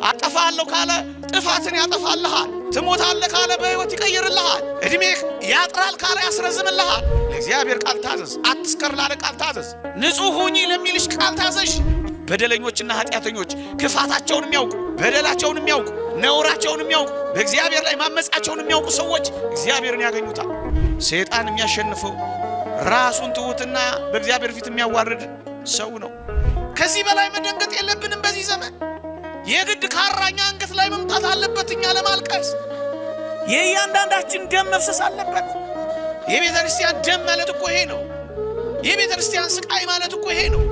አጠፋለሁ ካለ ጥፋትን ያጠፋልሃል። ትሞታለህ ካለ በሕይወት ይቀይርልሃል። ዕድሜህ ያጥራል ካለ ያስረዝምልሃል። ለእግዚአብሔር ቃል ታዘዝ። አትስከር ላለ ቃል ታዘዝ። ንጹሕ ሁኚ ለሚልሽ ቃል ታዘዥ። በደለኞችና ኃጢአተኞች ክፋታቸውን የሚያውቁ፣ በደላቸውን የሚያውቁ፣ ነውራቸውን የሚያውቁ፣ በእግዚአብሔር ላይ ማመጻቸውን የሚያውቁ ሰዎች እግዚአብሔርን ያገኙታል። ሰይጣን የሚያሸንፈው ራሱን ትሑትና በእግዚአብሔር ፊት የሚያዋርድ ሰው ነው። ከዚህ በላይ መደንገጥ የለብንም። በዚህ ዘመን የግድ ካራኛ አንገት ላይ መምጣት አለበት እኛ ለማልቀስ። የእያንዳንዳችን ደም መፍሰስ አለበት። የቤተ ክርስቲያን ደም ማለት እኮ ይሄ ነው። የቤተ ክርስቲያን ስቃይ ማለት እኮ ይሄ ነው።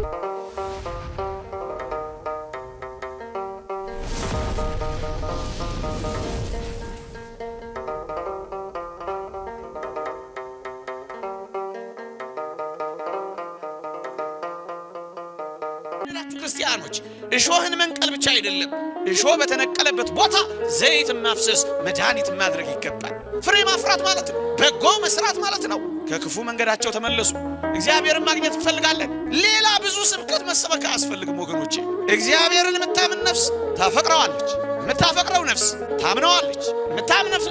ክርስቲያኖች እሾህን መንቀል ብቻ አይደለም። እሾህ በተነቀለበት ቦታ ዘይት ማፍሰስ፣ መድኃኒት ማድረግ ይገባል። ፍሬ ማፍራት ማለት ነው። በጎ መስራት ማለት ነው። ከክፉ መንገዳቸው ተመለሱ። እግዚአብሔርን ማግኘት እንፈልጋለን። ሌላ ብዙ ስብከት መሰበክ አያስፈልግም ወገኖቼ። እግዚአብሔርን የምታምን ነፍስ ታፈቅረዋለች። የምታፈቅረው ነፍስ ታምነዋለች።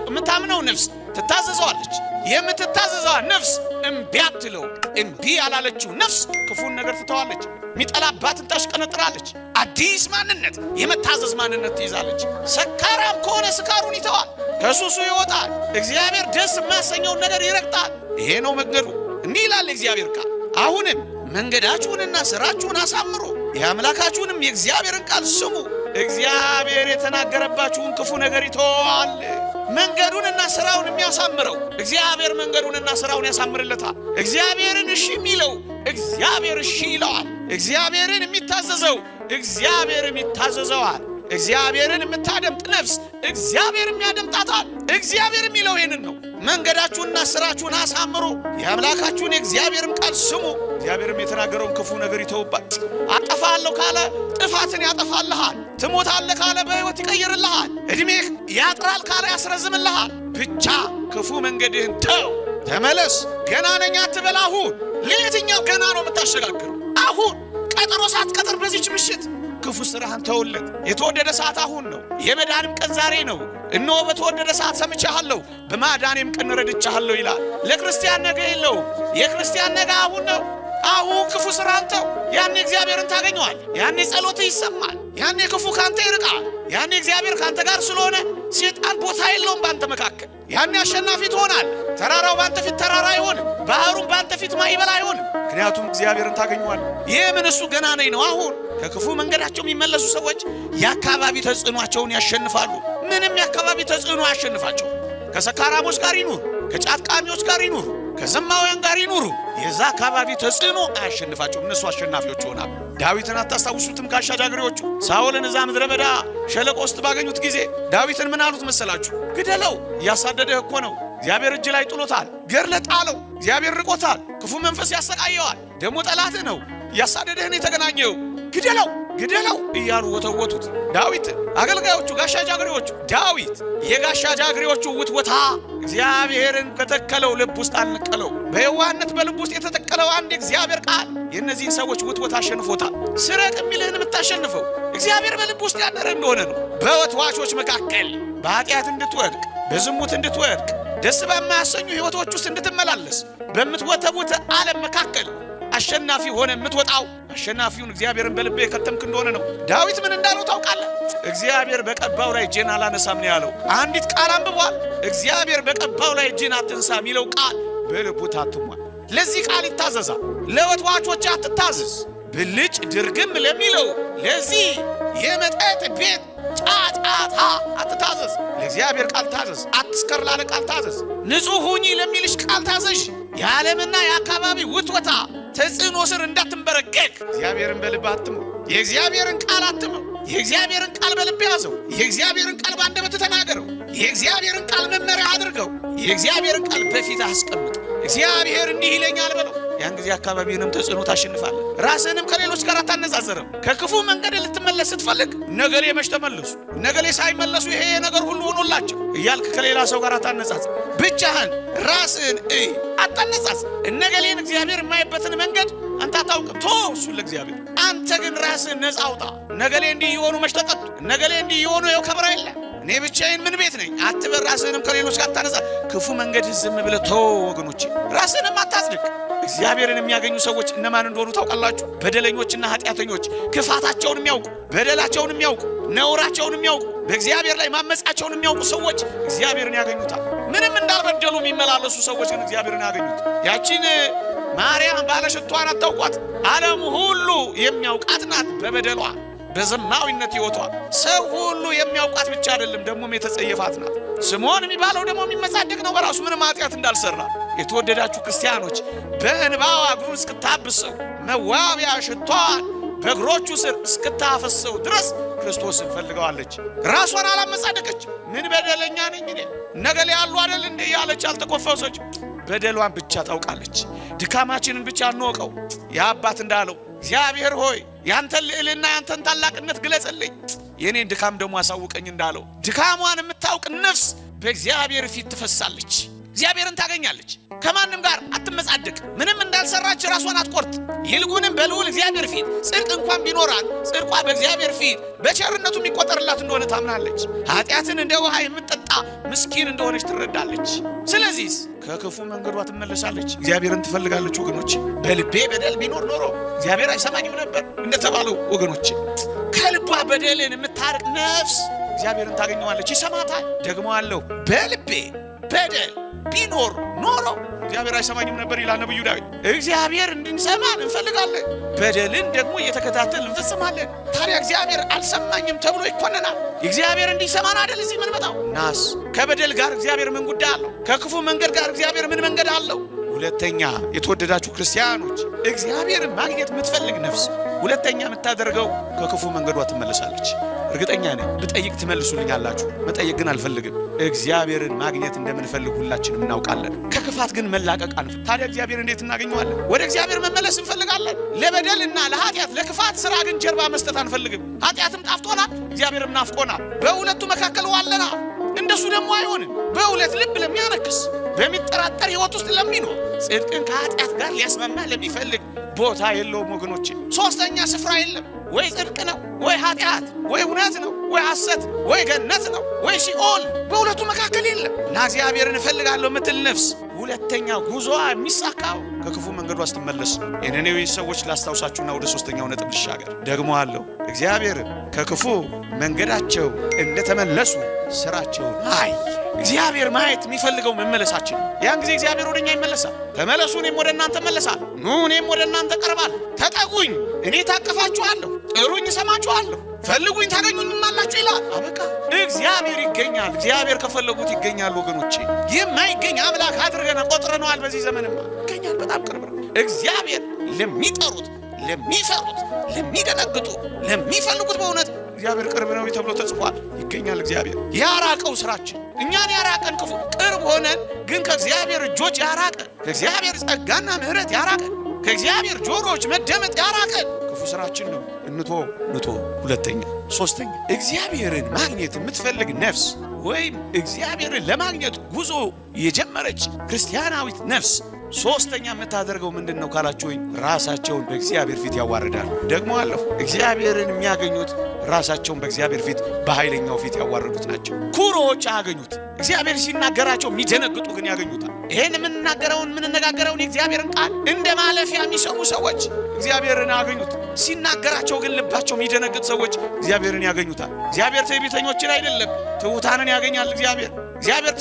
የምታምነው ነፍስ ትታዘዘዋለች። የምትታዘዘዋ ነፍስ እምቢ አትለው። እምቢ ያላለችው ነፍስ ክፉን ነገር ትተዋለች። የሚጠላባትን ታሽቀነጥራለች። አዲስ ማንነት፣ የመታዘዝ ማንነት ትይዛለች። ሰካራም ከሆነ ስካሩን ይተዋል፣ ከሱሱ ይወጣል። እግዚአብሔር ደስ የማያሰኘውን ነገር ይረግጣል። ይሄ ነው መንገዱ። እንዲህ ይላል እግዚአብሔር ቃል፣ አሁንም መንገዳችሁንና ሥራችሁን አሳምሩ፣ የአምላካችሁንም የእግዚአብሔርን ቃል ስሙ። እግዚአብሔር የተናገረባችሁን ክፉ ነገር ይተዋል። መንገዱንና ስራውን የሚያሳምረው እግዚአብሔር መንገዱንና ስራውን ያሳምርለታል። እግዚአብሔርን እሺ የሚለው እግዚአብሔር እሺ ይለዋል። እግዚአብሔርን የሚታዘዘው እግዚአብሔርም ይታዘዘዋል። እግዚአብሔርን የምታደምጥ ነፍስ እግዚአብሔርም ያደምጣታል። እግዚአብሔር የሚለው ይህንን ነው። መንገዳችሁንና ስራችሁን አሳምሩ፣ የአምላካችሁን የእግዚአብሔርም ቃል ስሙ። እግዚአብሔርም የተናገረውን ክፉ ነገር ይተውባል። አጠፋለሁ ካለ ጥፋትን ያጠፋልሃል። ትሞታለህ ካለ በሕይወት ይቀይርልሃል። ዕድሜህ ያጥራል ካለ ያስረዝምልሃል። ብቻ ክፉ መንገድህን ተው፣ ተመለስ። ገና ነኝ አትበል። አሁን ለየትኛው ገና ነው የምታሸጋግረው? አሁን ቀጠሮ ሳትቀጥር በዚች ምሽት ክፉ ስራህን ተውለት። የተወደደ ሰዓት አሁን ነው። የመዳንም ቀን ዛሬ ነው። እነሆ በተወደደ ሰዓት ሰምቼሃለሁ፣ በማዳኔም ቀን ረድቼሃለሁ ይላል። ለክርስቲያን ነገ የለውም። የክርስቲያን ነገ አሁን ነው። አሁን ክፉ ስራህን ተው። ያኔ እግዚአብሔርን ታገኘዋል። ያኔ ጸሎትህ ይሰማል። ያኔ ክፉ ካንተ ይርቃል። ያኔ እግዚአብሔር ካንተ ጋር ስለሆነ ሴጣን ቦታ የለውም ባንተ መካከል። ያኔ አሸናፊ ትሆናል። ተራራው ባንተ ፊት ተራራ አይሆንም። ባህሩም ባንተ ፊት ማዕበል አይሆንም። ምክንያቱም እግዚአብሔርን ታገኘዋል። ይህ ምን እሱ ገና ነኝ ነው። አሁን ከክፉ መንገዳቸው የሚመለሱ ሰዎች የአካባቢ ተጽዕኗቸውን ያሸንፋሉ። ምንም የአካባቢ ተጽዕኖ አያሸንፋቸው። ከሰካራሞች ጋር ይኑር፣ ከጫት ቃሚዎች ጋር ይኑሩ፣ ከዘማውያን ጋር ይኑሩ፣ የዛ አካባቢ ተጽዕኖ አያሸንፋቸው። እነሱ አሸናፊዎች ይሆናሉ። ዳዊትን አታስታውሱትም? ጋሻ ጃግሬዎቹ ሳኦልን እዛ ምድረ በዳ ሸለቆ ውስጥ ባገኙት ጊዜ ዳዊትን ምን አሉት መሰላችሁ? ግደለው፣ እያሳደደህ እኮ ነው። እግዚአብሔር እጅ ላይ ጥሎታል። ገድለ ጣለው። እግዚአብሔር ርቆታል። ክፉ መንፈስ ያሰቃየዋል። ደግሞ ጠላትህ ነው፣ እያሳደደህ ነው የተገናኘው። ግደለው ግደለው እያሉ ወተወቱት። ዳዊት አገልጋዮቹ፣ ጋሻ ጃግሬዎቹ ዳዊት የጋሻ ጃግሬዎቹ ውትወታ እግዚአብሔርን ከተከለው ልብ ውስጥ አልነቀለው። በየዋህነት በልብ ውስጥ የተተከለው አንድ የእግዚአብሔር ቃል የእነዚህን ሰዎች ውትወታ አሸንፎታል። ስረቅ የሚልህን የምታሸንፈው እግዚአብሔር በልብ ውስጥ ያደረ እንደሆነ ነው። በወትዋቾች መካከል በኃጢአት እንድትወድቅ፣ በዝሙት እንድትወድቅ፣ ደስ በማያሰኙ ሕይወቶች ውስጥ እንድትመላለስ፣ በምትወተቡት ዓለም መካከል አሸናፊ ሆነ የምትወጣው አሸናፊውን እግዚአብሔርን በልቤ የከተምክ እንደሆነ ነው። ዳዊት ምን እንዳለው ታውቃለህ? እግዚአብሔር በቀባው ላይ እጄን አላነሳም ነው ያለው። አንዲት ቃል አንብቧል። እግዚአብሔር በቀባው ላይ እጄን አትንሳ የሚለው ቃል በልቡ ታትሟል። ለዚህ ቃል ይታዘዛል። ለወትዋቾች አትታዘዝ። ብልጭ ድርግም ለሚለው ለዚህ የመጠጥ ቤት ጫጫታ አትታዘዝ። ለእግዚአብሔር ቃል ታዘዝ። አትስከር ላለ ቃል ታዘዝ። ንጹሕ ሁኚ ለሚልሽ ቃል ታዘዥ። የዓለምና የአካባቢ ውትወታ ተጽዕኖ ስር እንዳትንበረገግ እግዚአብሔርን በልብ አትመው። የእግዚአብሔርን ቃል አትመው። የእግዚአብሔርን ቃል በልብ ያዘው። የእግዚአብሔርን ቃል በአንደበት ተናገረው። የእግዚአብሔርን ቃል መመሪያ አድርገው። የእግዚአብሔርን ቃል በፊት አስቀምጥ። እግዚአብሔር እንዲህ ይለኛል በለው። ያን ጊዜ አካባቢውንም ተጽዕኖ ታሸንፋለህ። ራስህንም ከሌሎች ጋር አታነጻጽርም። ከክፉ መንገድ ልትመለስ ስትፈልግ ነገሌ መች ተመለሱ፣ ነገሌ ሳይመለሱ ይሄ ነገር ሁሉ ሆኖላቸው እያልክ ከሌላ ሰው ጋር አታነጻጽር። ብቻህን ራስህን እይ፣ አታነጻጽር። እነገሌን እግዚአብሔር የማይበትን መንገድ አንተ አታውቅም። ቶ እሱን ለእግዚአብሔር። አንተ ግን ራስህን ነፃ አውጣ። ነገሌ እንዲህ የሆኑ መች ተቀጡ፣ እነገሌ እንዲህ የሆኑ ይኸው ከብረው የለ፣ እኔ ብቻዬን ምን ቤት ነኝ አትበል። ራስህንም ከሌሎች ጋር አታነጻ። ክፉ መንገድህ ዝም ብለህ ተው ወገኖቼ፣ ራስህንም አታጽድቅ። እግዚአብሔርን የሚያገኙ ሰዎች እነማን እንደሆኑ ታውቃላችሁ? በደለኞችና ኃጢአተኞች፣ ክፋታቸውን የሚያውቁ፣ በደላቸውን የሚያውቁ፣ ነውራቸውን የሚያውቁ፣ በእግዚአብሔር ላይ ማመጻቸውን የሚያውቁ ሰዎች እግዚአብሔርን ያገኙታል። ምንም እንዳልበደሉ የሚመላለሱ ሰዎች ግን እግዚአብሔርን ያገኙት። ያቺን ማርያም ባለሽቷን አታውቋት? ዓለም ሁሉ የሚያውቃት ናት። በበደሏ፣ በዘማዊነት ሕይወቷ ሰው ሁሉ የሚያውቃት ብቻ አይደለም፣ ደግሞም የተጸየፋት ናት። ስምዖን የሚባለው ደግሞ የሚመጻደቅ ነው በራሱ ምንም ኃጢአት እንዳልሰራ። የተወደዳችሁ ክርስቲያኖች፣ በእንባዋ እግሩን እስክታብሰው፣ መዋቢያ ሽቷን በእግሮቹ ስር እስክታፈሰው ድረስ ክርስቶስን ፈልገዋለች። ራሷን አላመጻደቀች። ምን በደለኛ ነኝ እኔ፣ ነገሌ ያሉ አይደል እንዴ ያለች አልተኮፈሰች። በደሏን ብቻ ታውቃለች። ድካማችንን ብቻ እንወቀው። የአባት እንዳለው እግዚአብሔር ሆይ ያንተን ልዕልና ያንተን ታላቅነት ግለጽልኝ፣ የኔን ድካም ደግሞ አሳውቀኝ እንዳለው፣ ድካሟን የምታውቅ ነፍስ በእግዚአብሔር ፊት ትፈሳለች፣ እግዚአብሔርን ታገኛለች። ከማንም ጋር አትመጻደቅ። ምንም እንዳልሰራች ራሷን አትቆርጥ። ይልቁንም በልዑል እግዚአብሔር ፊት ጽድቅ እንኳን ቢኖራት ጽድቋ በእግዚአብሔር ፊት በቸርነቱ የሚቆጠርላት እንደሆነ ታምናለች። ኃጢአትን እንደ ውሃ የምትጠጣ ምስኪን እንደሆነች ትረዳለች። ስለዚህ ከክፉ መንገዷ ትመለሳለች፣ እግዚአብሔርን ትፈልጋለች። ወገኖች፣ በልቤ በደል ቢኖር ኖሮ እግዚአብሔር አይሰማኝም ነበር እንደተባለው፣ ወገኖች፣ ከልቧ በደልን የምታርቅ ነፍስ እግዚአብሔርን ታገኘዋለች፣ ይሰማታል። ደግሞ አለው በልቤ በደል ቢኖር ኖሮ እግዚአብሔር አይሰማኝም ነበር ይላል ነብዩ ዳዊት። እግዚአብሔር እንድንሰማን እንፈልጋለን፣ በደልን ደግሞ እየተከታተል እንፈጽማለን። ታዲያ እግዚአብሔር አልሰማኝም ተብሎ ይኮነናል። እግዚአብሔር እንዲሰማን አይደል እዚህ የምንመጣው? ናስ ከበደል ጋር እግዚአብሔር ምን ጉዳይ አለው? ከክፉ መንገድ ጋር እግዚአብሔር ምን መንገድ አለው? ሁለተኛ፣ የተወደዳችሁ ክርስቲያኖች፣ እግዚአብሔርን ማግኘት የምትፈልግ ነፍስ ሁለተኛ የምታደርገው ከክፉ መንገዷ ትመለሳለች። እርግጠኛ ነኝ ብጠይቅ ትመልሱልኛላችሁ። መጠየቅ ግን አልፈልግም። እግዚአብሔርን ማግኘት እንደምንፈልግ ሁላችንም እናውቃለን። ከክፋት ግን መላቀቅ አንፍ ታዲያ እግዚአብሔር እንዴት እናገኘዋለን? ወደ እግዚአብሔር መመለስ እንፈልጋለን። ለበደልና ለኃጢአት ለክፋት ስራ ግን ጀርባ መስጠት አንፈልግም። ኃጢአትም ጣፍጦናል፣ እግዚአብሔርም ናፍቆናል። በሁለቱ መካከል ዋለና እንደሱ ደግሞ አይሆንም። በሁለት ልብ ለሚያነክስ፣ በሚጠራጠር ሕይወት ውስጥ ለሚኖር፣ ጽድቅን ከኃጢአት ጋር ሊያስማማ ለሚፈልግ ቦታ የለውም ወገኖቼ። ሶስተኛ ስፍራ የለም። ወይ ጽድቅ ነው ወይ ኃጢአት፣ ወይ እውነት ነው ወይ ሐሰት፣ ወይ ገነት ነው ወይ ሲኦል። በሁለቱ መካከል የለም። እና እግዚአብሔርን እፈልጋለሁ የምትል ነፍስ ሁለተኛ ጉዞዋ የሚሳካው ከክፉ መንገዷ ስትመለስ። የነነዌ ሰዎች ላስታውሳችሁና ወደ ሶስተኛው ነጥብ ልሻገር። ደግሞ አለው እግዚአብሔርም ከክፉ መንገዳቸው እንደተመለሱ ስራቸውን አይ። እግዚአብሔር ማየት የሚፈልገው መመለሳችን። ያን ጊዜ እግዚአብሔር ወደኛ ይመለሳል። ተመለሱ፣ እኔም ወደ እናንተ እመለሳለሁ። ኑ፣ እኔም ወደ እናንተ ቀርባለሁ። ተጠጉኝ፣ እኔ ታቀፋችኋለሁ። ጥሩኝ፣ እሰማችኋለሁ። ፈልጉኝ፣ ታገኙኝም አላችሁ ይላል። አበቃ። እግዚአብሔር ይገኛል። እግዚአብሔር ከፈለጉት ይገኛል። ወገኖቼ፣ የማይገኝ አምላክ አድርገን ቆጥረነዋል። በዚህ ዘመንማ ይገኛል። በጣም ቅርብ ነው። እግዚአብሔር ለሚጠሩት፣ ለሚፈሩት፣ ለሚደነግጡ፣ ለሚፈልጉት በእውነት እግዚአብሔር ቅርብ ነው ተብሎ ተጽፏል። ይገኛል። እግዚአብሔር ያራቀው ስራችን፣ እኛን ያራቀን ክፉ፣ ቅርብ ሆነን ግን ከእግዚአብሔር እጆች ያራቀን፣ ከእግዚአብሔር ጸጋና ምሕረት ያራቀን፣ ከእግዚአብሔር ጆሮዎች መደመጥ ያራቀን ክፉ ስራችን ነው። እንቶ ንቶ ሁለተኛ። ሶስተኛ፣ እግዚአብሔርን ማግኘት የምትፈልግ ነፍስ ወይም እግዚአብሔርን ለማግኘት ጉዞ የጀመረች ክርስቲያናዊት ነፍስ ሶስተኛ የምታደርገው ምንድን ነው ካላችሁኝ፣ ራሳቸውን በእግዚአብሔር ፊት ያዋርዳሉ። ደግሞ አለሁ፣ እግዚአብሔርን የሚያገኙት ራሳቸውን በእግዚአብሔር ፊት፣ በኃይለኛው ፊት ያዋረዱት ናቸው። ኩሮዎች አያገኙት። እግዚአብሔር ሲናገራቸው የሚደነግጡ ግን ያገኙታል። ይሄን የምንናገረውን፣ የምንነጋገረውን የእግዚአብሔርን ቃል እንደ ማለፊያ የሚሰሙ ሰዎች እግዚአብሔርን አያገኙት። ሲናገራቸው ግን ልባቸው የሚደነግጥ ሰዎች እግዚአብሔርን ያገኙታል። እግዚአብሔር ትዕቢተኞችን አይደለም፣ ትሑታንን ያገኛል። እግዚአብሔር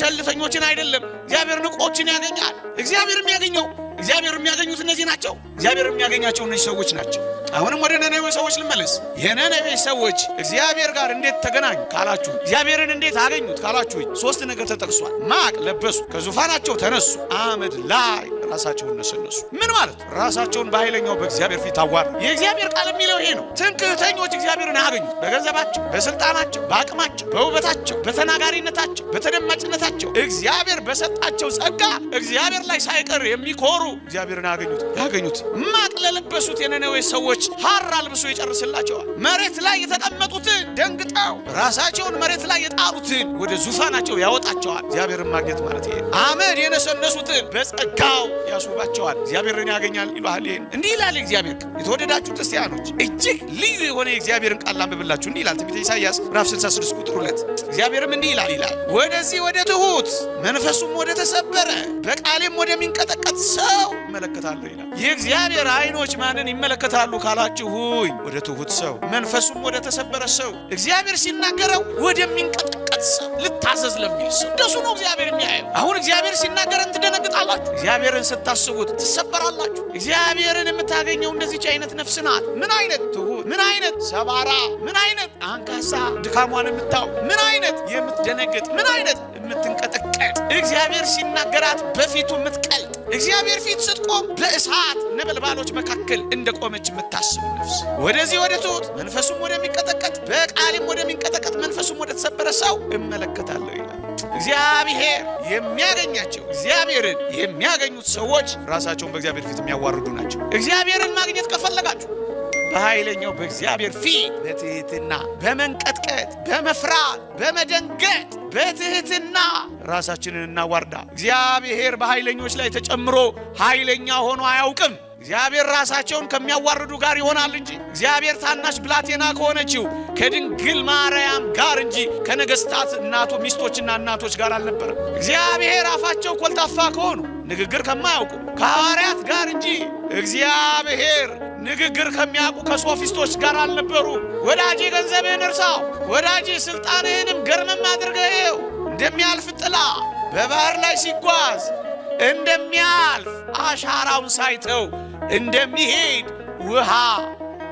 ቸልተኞችን አይደለም፣ እግዚአብሔር ንቆችን ያገኛል። እግዚአብሔር የሚያገኘው፣ እግዚአብሔር የሚያገኙት እነዚህ ናቸው። እግዚአብሔር የሚያገኛቸው እነዚህ ሰዎች ናቸው። አሁንም ወደ ነነዌ ሰዎች ልመለስ። የነነዌ ሰዎች እግዚአብሔር ጋር እንዴት ተገናኙ ካላችሁ፣ እግዚአብሔርን እንዴት አገኙት ካላችሁ፣ ሶስት ነገር ተጠቅሷል። ማቅ ለበሱ፣ ከዙፋናቸው ተነሱ፣ አመድ ላይ ራሳቸውን ነሰነሱ። ምን ማለት? ራሳቸውን በኃይለኛው በእግዚአብሔር ፊት አዋሩ። የእግዚአብሔር ቃል የሚለው ይሄ ነው። ትምክህተኞች እግዚአብሔርን አያገኙት። በገንዘባቸው፣ በስልጣናቸው፣ በአቅማቸው፣ በውበታቸው፣ በተናጋሪነታቸው፣ በተደማጭነታቸው፣ እግዚአብሔር በሰጣቸው ጸጋ እግዚአብሔር ላይ ሳይቀር የሚኮሩ እግዚአብሔርን አያገኙት። ያገኙት ማቅ ለለበሱት የነነዌ ሰዎች ሐር አልብሶ ይጨርስላቸዋል። መሬት ላይ የተቀመጡትን፣ ደንግጠው ራሳቸውን መሬት ላይ የጣሉትን ወደ ዙፋናቸው ያወጣቸዋል። እግዚአብሔርን ማግኘት ማለት ይሄ፣ አመድ የነሰነሱትን በጸጋው ያስውባቸዋል። እግዚአብሔርን ያገኛል ይሏል። ይሄን እንዲህ ይላል እግዚአብሔር። የተወደዳችሁ ክርስቲያኖች እጅግ ልዩ የሆነ የእግዚአብሔርን ቃል ላንብብላችሁ። እንዲህ ይላል ትንቢተ ኢሳይያስ ምዕራፍ 66 ቁጥር 2 እግዚአብሔርም እንዲህ ይላል ይላል ወደዚህ ወደ ትሁት መንፈሱም ወደ ተሰበረ በቃሌም ወደሚንቀጠቀጥ ሰው እመለከታለሁ ይላል። የእግዚአብሔር ዓይኖች ማንን ይመለከታሉ ካላችሁኝ፣ ወደ ትሁት ሰው፣ መንፈሱም ወደ ተሰበረ ሰው፣ እግዚአብሔር ሲናገረው ወደሚንቀጠቀጥ ሰው፣ ልታዘዝ ለሚል ሰው፣ እንደሱ ነው እግዚአብሔር የሚያየው። አሁን እግዚአብሔር ሲናገረን ትደነግጣላችሁ። እግዚአብሔርን ስታስቡት ትሰበራላችሁ። እግዚአብሔርን የምታገኘው እንደዚች አይነት ነፍስ ናት። ምን አይነት ትሁት፣ ምን አይነት ሰባራ፣ ምን አይነት አንካሳ፣ ድካሟን የምታውቅ፣ ምን አይነት የምትደነግጥ፣ ምን አይነት የምትንቀጠቀጥ፣ እግዚአብሔር ሲናገራት በፊቱ የምትቀልጥ፣ እግዚአብሔር ፊት ስትቆም በእሳት ነበልባሎች መካከል እንደቆመች የምታስብ ነፍስ፣ ወደዚህ ወደ ትሁት መንፈሱም ወደሚንቀጠቀጥ በቃሌም ወደሚንቀጠቀጥ መንፈሱም ወደ ተሰበረ ሰው እመለከታለሁ ይላል። እግዚአብሔር የሚያገኛቸው እግዚአብሔርን የሚያገኙት ሰዎች ራሳቸውን በእግዚአብሔር ፊት የሚያዋርዱ ናቸው። እግዚአብሔርን ማግኘት ከፈለጋችሁ በኃይለኛው በእግዚአብሔር ፊት በትህትና፣ በመንቀጥቀጥ፣ በመፍራት፣ በመደንገጥ፣ በትህትና ራሳችንን እናዋርዳ። እግዚአብሔር በኃይለኞች ላይ ተጨምሮ ኃይለኛ ሆኖ አያውቅም። እግዚአብሔር ራሳቸውን ከሚያዋርዱ ጋር ይሆናል እንጂ፣ እግዚአብሔር ታናሽ ብላቴና ከሆነችው ከድንግል ማርያም ጋር እንጂ ከነገስታት እናቱ ሚስቶችና እናቶች ጋር አልነበረም። እግዚአብሔር አፋቸው ኮልታፋ ከሆኑ፣ ንግግር ከማያውቁ ከሐዋርያት ጋር እንጂ እግዚአብሔር ንግግር ከሚያውቁ ከሶፊስቶች ጋር አልነበሩ። ወዳጄ ገንዘብህን እርሳው፣ ወዳጄ ስልጣንህንም ገርመም አድርገኸው፣ እንደሚያልፍ ጥላ በባህር ላይ ሲጓዝ እንደሚያልፍ፣ አሻራውን ሳይተው እንደሚሄድ ውሃ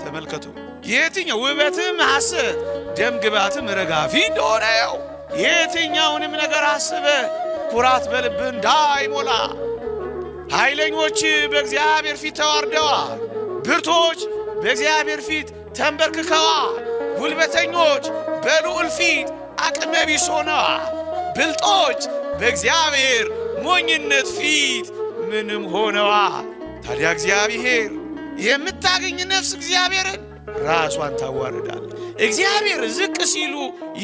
ተመልከቱ። የትኛው ውበትም ሐሰት፣ ደም ግባትም ረጋፊ እንደሆነው የትኛውንም ነገር አስበ ኩራት በልብህ እንዳይሞላ። ኃይለኞች በእግዚአብሔር ፊት ተዋርደዋል። ብርቶች በእግዚአብሔር ፊት ተንበርክከዋል። ጉልበተኞች በልዑል ፊት አቅመ ቢስ ሆነዋል። ብልጦች በእግዚአብሔር ሞኝነት ፊት ምንም ሆነዋል። ታዲያ እግዚአብሔር የምታገኝ ነፍስ እግዚአብሔርን ራሷን ታዋርዳለች። እግዚአብሔር ዝቅ ሲሉ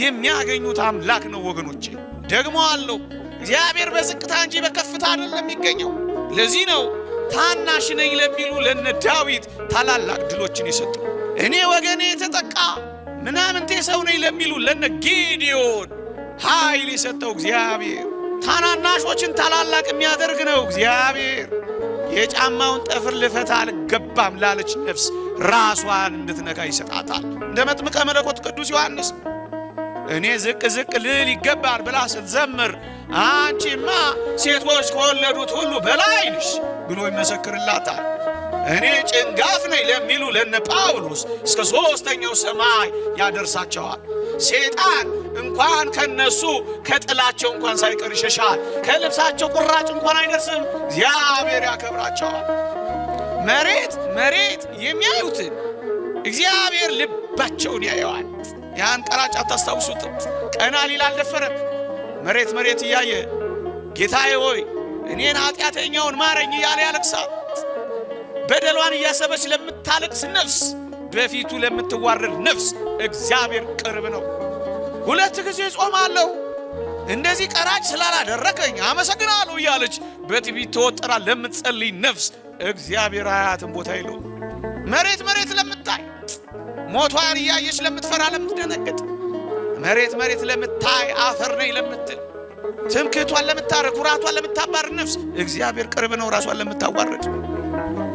የሚያገኙት አምላክ ነው ወገኖቼ። ደግሞ አለው እግዚአብሔር በዝቅታ እንጂ በከፍታ አይደለም የሚገኘው። ለዚህ ነው ታናሽ ነኝ ለሚሉ ለነ ዳዊት ታላላቅ ድሎችን የሰጠው። እኔ ወገኔ የተጠቃ ምናምንቴ ሰው ነኝ ለሚሉ ለነ ጌዲዮን ኃይል የሰጠው እግዚአብሔር። ታናናሾችን ታላላቅ የሚያደርግ ነው እግዚአብሔር። የጫማውን ጠፍር ልፈታ አልገባም ላለች ነፍስ ራሷን እንድትነካ ይሰጣታል። እንደ መጥምቀ መለኮት ቅዱስ ዮሐንስ እኔ ዝቅ ዝቅ ልል ይገባል ብላ ስትዘምር፣ አንቺማ ሴቶች ከወለዱት ሁሉ በላይ ነሽ ብሎ ይመሰክርላታል። እኔ ጭንጋፍ ነኝ ለሚሉ ለነ ጳውሎስ እስከ ሦስተኛው ሰማይ ያደርሳቸዋል። ሴጣን እንኳን ከነሱ ከጥላቸው እንኳን ሳይቀር ይሸሻል። ከልብሳቸው ቁራጭ እንኳን አይደርስም። እግዚአብሔር ያከብራቸዋል። መሬት መሬት የሚያዩትን እግዚአብሔር ልባቸውን ያየዋል። ያን ቀራጭ አታስታውሱትም? ቀና ሊል አልደፈረም። መሬት መሬት እያየ ጌታዬ ሆይ እኔን ኃጢአተኛውን ማረኝ እያለ ያለቅሳል። በደሏን እያሰበች ለምታለቅስ ነፍስ፣ በፊቱ ለምትዋረድ ነፍስ እግዚአብሔር ቅርብ ነው። 2 ጊዜ ጾማለሁ፣ እንደዚህ ቀራጭ ስላላደረከኝ አመሰግናለሁ እያለች በትዕቢት ተወጥራ ለምትጸልይ ነፍስ እግዚአብሔር አያትም፣ ቦታ የለውም። መሬት መሬት ለምታይ፣ ሞቷን እያየች ለምትፈራ፣ ለምትደነግጥ፣ መሬት መሬት ለምታይ፣ አፈር ነኝ ለምትል፣ ትምክህቷን ለምታረግ፣ ኩራቷን ለምታባርር ነፍስ እግዚአብሔር ቅርብ ነው። ራሷን ለምታዋርድ።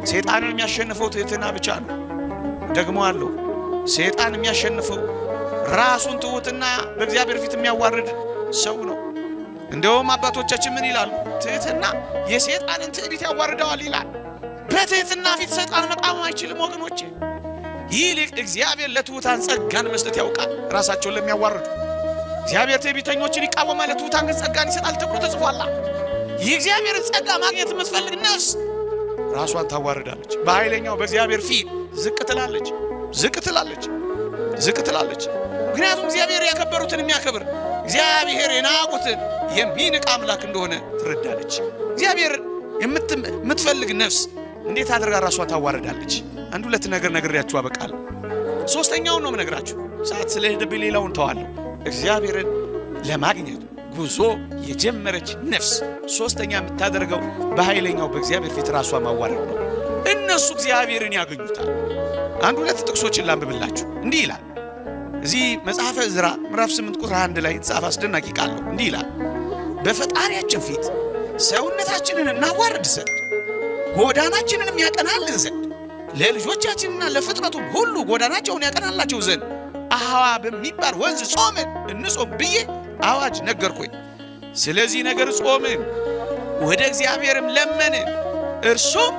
ሰይጣንን የሚያሸንፈው ትህትና ብቻ ነው። ደግሞ አለው ሰይጣን የሚያሸንፈው ራሱን ትሁትና በእግዚአብሔር ፊት የሚያዋርድ ሰው ነው። እንደውም አባቶቻችን ምን ይላሉ? ትህትና የሰይጣንን ትዕቢት ያዋርደዋል ይላል። በትህትና ፊት ሰይጣን መቃወም አይችልም ወገኖቼ። ይልቅ እግዚአብሔር ለትሑታን ጸጋን መስጠት ያውቃል፣ ራሳቸውን ለሚያዋርዱ። እግዚአብሔር ትዕቢተኞችን ይቃወማል፣ ለትሑታን ግን ጸጋን ይሰጣል ተብሎ ተጽፏል። የእግዚአብሔርን ጸጋ ማግኘት የምትፈልግ ነፍስ ራሷን ታዋርዳለች። በኃይለኛው በእግዚአብሔር ፊት ዝቅ ትላለች፣ ዝቅ ትላለች፣ ዝቅ ትላለች። ምክንያቱም እግዚአብሔር ያከበሩትን የሚያከብር፣ እግዚአብሔር የናቁትን የሚንቅ አምላክ እንደሆነ ትረዳለች። እግዚአብሔር የምትፈልግ ነፍስ እንዴት አድርጋ ራሷን ታዋርዳለች? አንድ ሁለት ነገር ነግሬያችሁ አበቃለሁ። ሶስተኛውን ነው የምነግራችሁ። ሰዓት ስለሄደብኝ ሌላውን ተዋለሁ። እግዚአብሔርን ለማግኘት ጉዞ የጀመረች ነፍስ ሶስተኛ የምታደርገው በኃይለኛው በእግዚአብሔር ፊት ራሷ ማዋረድ ነው። እነሱ እግዚአብሔርን ያገኙታል። አንድ ሁለት ጥቅሶችን ላንብብላችሁ። እንዲህ ይላል እዚህ መጽሐፈ ዕዝራ ምዕራፍ 8 ቁጥር 1 ላይ የተጻፈ አስደናቂ ቃል ነው። እንዲህ ይላል፣ በፈጣሪያችን ፊት ሰውነታችንን እናዋርድ ዘንድ ጎዳናችንንም ያቀናልን ዘንድ ለልጆቻችንና ለፍጥረቱ ሁሉ ጎዳናቸውን ያቀናላቸው ዘንድ አህዋ በሚባል ወንዝ ጾምን እንጾም ብዬ አዋጅ ነገርኩኝ። ስለዚህ ነገር ጾምን፣ ወደ እግዚአብሔርም ለመንን፣ እርሱም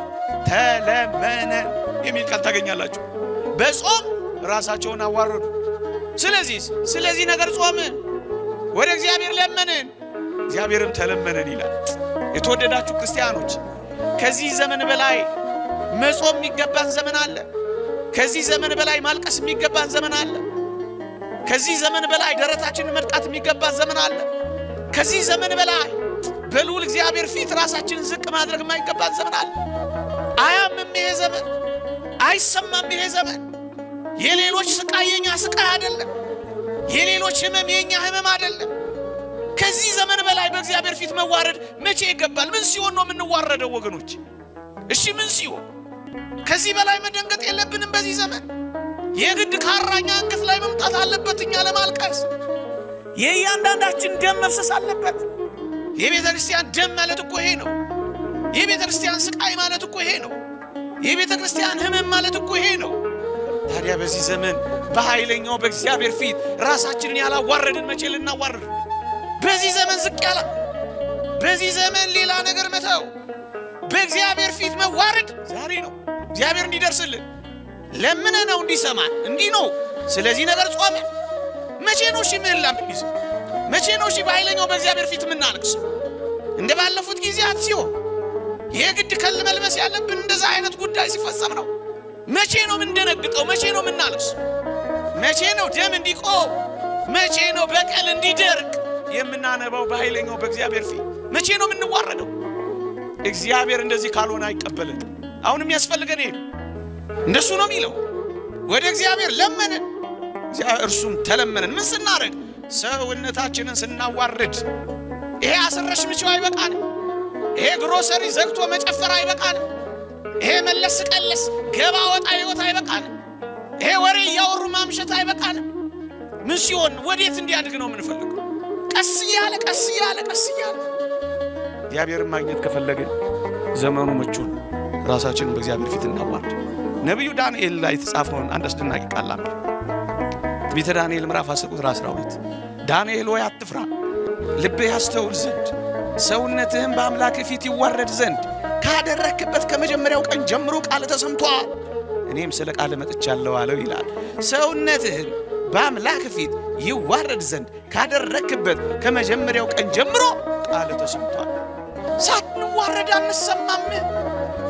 ተለመነን የሚል ቃል ታገኛላችሁ። በጾም ራሳቸውን አዋረዱ። ስለዚህ ነገር ጾምን፣ ወደ እግዚአብሔር ለመንን፣ እግዚአብሔርም ተለመነን ይላል። የተወደዳችሁ ክርስቲያኖች፣ ከዚህ ዘመን በላይ መጾም የሚገባን ዘመን አለ። ከዚህ ዘመን በላይ ማልቀስ የሚገባን ዘመን አለ። ከዚህ ዘመን በላይ ደረታችንን መድቃት የሚገባን ዘመን አለ። ከዚህ ዘመን በላይ በልዑል እግዚአብሔር ፊት ራሳችንን ዝቅ ማድረግ የማይገባን ዘመን አለ። አያምም ይሄ ዘመን፣ አይሰማም ይሄ ዘመን። የሌሎች ስቃይ የኛ ስቃይ አይደለም። የሌሎች ህመም የኛ ህመም አይደለም። ከዚህ ዘመን በላይ በእግዚአብሔር ፊት መዋረድ መቼ ይገባል? ምን ሲሆን ነው የምንዋረደው ወገኖች? እሺ ምን ሲሆን? ከዚህ በላይ መደንገጥ የለብንም። በዚህ ዘመን የግድ ካራኛ አንገት ላይ መምጣት አለበት እኛ ለማልቀስ። የእያንዳንዳችን ደም መፍሰስ አለበት። የቤተ ክርስቲያን ደም ማለት እኮ ይሄ ነው። የቤተ ክርስቲያን ስቃይ ማለት እኮ ይሄ ነው። የቤተ ክርስቲያን ህመም ማለት እኮ ይሄ ነው። ታዲያ በዚህ ዘመን በኃይለኛው በእግዚአብሔር ፊት ራሳችንን ያላዋረድን መቼ ልናዋርድ? በዚህ ዘመን ዝቅ ያላ፣ በዚህ ዘመን ሌላ ነገር መተው፣ በእግዚአብሔር ፊት መዋረድ ዛሬ ነው። እግዚአብሔር እንዲደርስልን ለምነ ነው እንዲሰማን እንዲህ ነው። ስለዚህ ነገር ጾመ። መቼ ነው እሺ ምህላ የምንይዘው? መቼ ነው እሺ በኃይለኛው በእግዚአብሔር ፊት የምናለቅሰው? እንደ ባለፉት ጊዜያት ሲሆን የግድ ከል መልበስ ያለብን እንደዛ አይነት ጉዳይ ሲፈጸም ነው። መቼ ነው የምንደነግጠው? መቼ ነው የምናለቅሰው? መቼ ነው ደም እንዲቆም? መቼ ነው በቀል እንዲደርቅ የምናነባው? በኃይለኛው በእግዚአብሔር ፊት መቼ ነው የምንዋረደው? እግዚአብሔር እንደዚህ ካልሆነ አይቀበልን። አሁን የሚያስፈልገን ይሄ እንደሱ ነው የሚለው። ወደ እግዚአብሔር ለመንን፣ እርሱም ተለመነን። ምን ስናደርግ? ሰውነታችንን ስናዋርድ። ይሄ አስረሽ ምችው አይበቃንም። ይሄ ግሮሰሪ ዘግቶ መጨፈር አይበቃንም። ይሄ መለስ ቀለስ ገባ ወጣ ህይወት አይበቃንም። ይሄ ወሬ እያወሩ ማምሸት አይበቃንም። ምን ሲሆን ወዴት እንዲያድግ ነው የምንፈልገው? ቀስ እያለ ቀስ እያለ ቀስ እያለ እግዚአብሔርን ማግኘት ከፈለግን ዘመኑ ምቹ ነው። ራሳችንን በእግዚአብሔር ፊት እናዋርድ። ነቢዩ ዳንኤል ላይ የተጻፈውን አንድ አስደናቂ ቃል አንብብ። ትንቢተ ዳንኤል ምዕራፍ 10 ቁጥር 12 ዳንኤል ሆይ አትፍራ፣ ልብህ ያስተውል ዘንድ ሰውነትህም በአምላክ ፊት ይዋረድ ዘንድ ካደረክበት ከመጀመሪያው ቀን ጀምሮ ቃል ተሰምቷል፣ እኔም ስለ ቃል መጥቻለሁ አለው ይላል። ሰውነትህም በአምላክ ፊት ይዋረድ ዘንድ ካደረክበት ከመጀመሪያው ቀን ጀምሮ ቃል ተሰምቷል። ሳንዋረድ አንሰማም።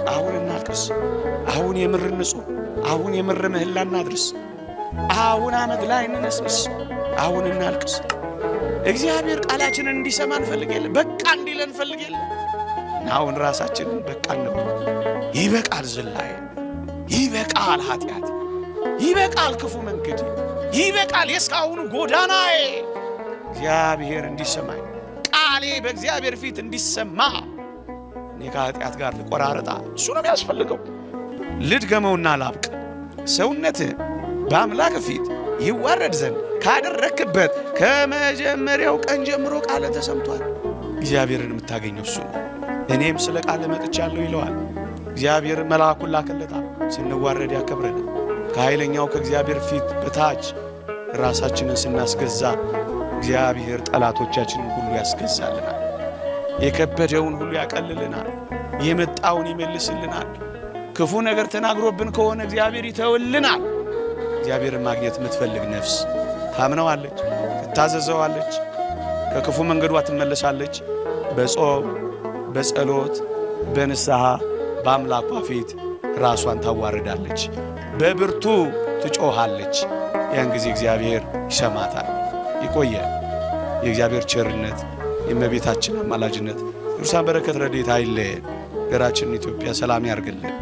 አሁን እናልቅስ፣ አሁን የምር ንጹህ፣ አሁን የምር ምህላ እናድርስ፣ አሁን አመድ ላይ እንነስንስ፣ አሁን እናልቅስ። እግዚአብሔር ቃላችንን እንዲሰማ እንፈልግ የለ፣ በቃ እንዲለን እንፈልግ የለ። አሁን ራሳችንን በቃ እንበል። ይበቃል ዝላይ፣ ይበቃል ኃጢአት፣ ይበቃል ክፉ መንገድ፣ ይበቃል የእስካሁኑ ጎዳናዬ። እግዚአብሔር እንዲሰማኝ ቃሌ በእግዚአብሔር ፊት እንዲሰማ እኔ ከኃጢአት ጋር ልቆራረጣ። እሱ ነው የሚያስፈልገው። ልድገመውና ላብቅ። ሰውነትህ በአምላክ ፊት ይዋረድ ዘንድ ካደረክበት ከመጀመሪያው ቀን ጀምሮ ቃለ ተሰምቷል። እግዚአብሔርን የምታገኘው እሱ ነው። እኔም ስለ ቃለ መጥቻለሁ ይለዋል። እግዚአብሔር መልአኩን ላከለታ። ስንዋረድ ያከብረናል። ከኃይለኛው ከእግዚአብሔር ፊት በታች ራሳችንን ስናስገዛ እግዚአብሔር ጠላቶቻችንን ሁሉ ያስገዛልናል። የከበደውን ሁሉ ያቀልልናል። የመጣውን ይመልስልናል። ክፉ ነገር ተናግሮብን ከሆነ እግዚአብሔር ይተውልናል። እግዚአብሔርን ማግኘት የምትፈልግ ነፍስ ታምነዋለች፣ ትታዘዘዋለች፣ ከክፉ መንገዷ ትመለሳለች። በጾም በጸሎት በንስሐ በአምላኳ ፊት ራሷን ታዋርዳለች፣ በብርቱ ትጮኻለች። ያን ጊዜ እግዚአብሔር ይሰማታል። ይቆየ። የእግዚአብሔር ቸርነት የእመቤታችን አማላጅነት ቅዱሳን በረከት ረድኤት አይለየን። ሀገራችንን ኢትዮጵያ ሰላም ያርግልን።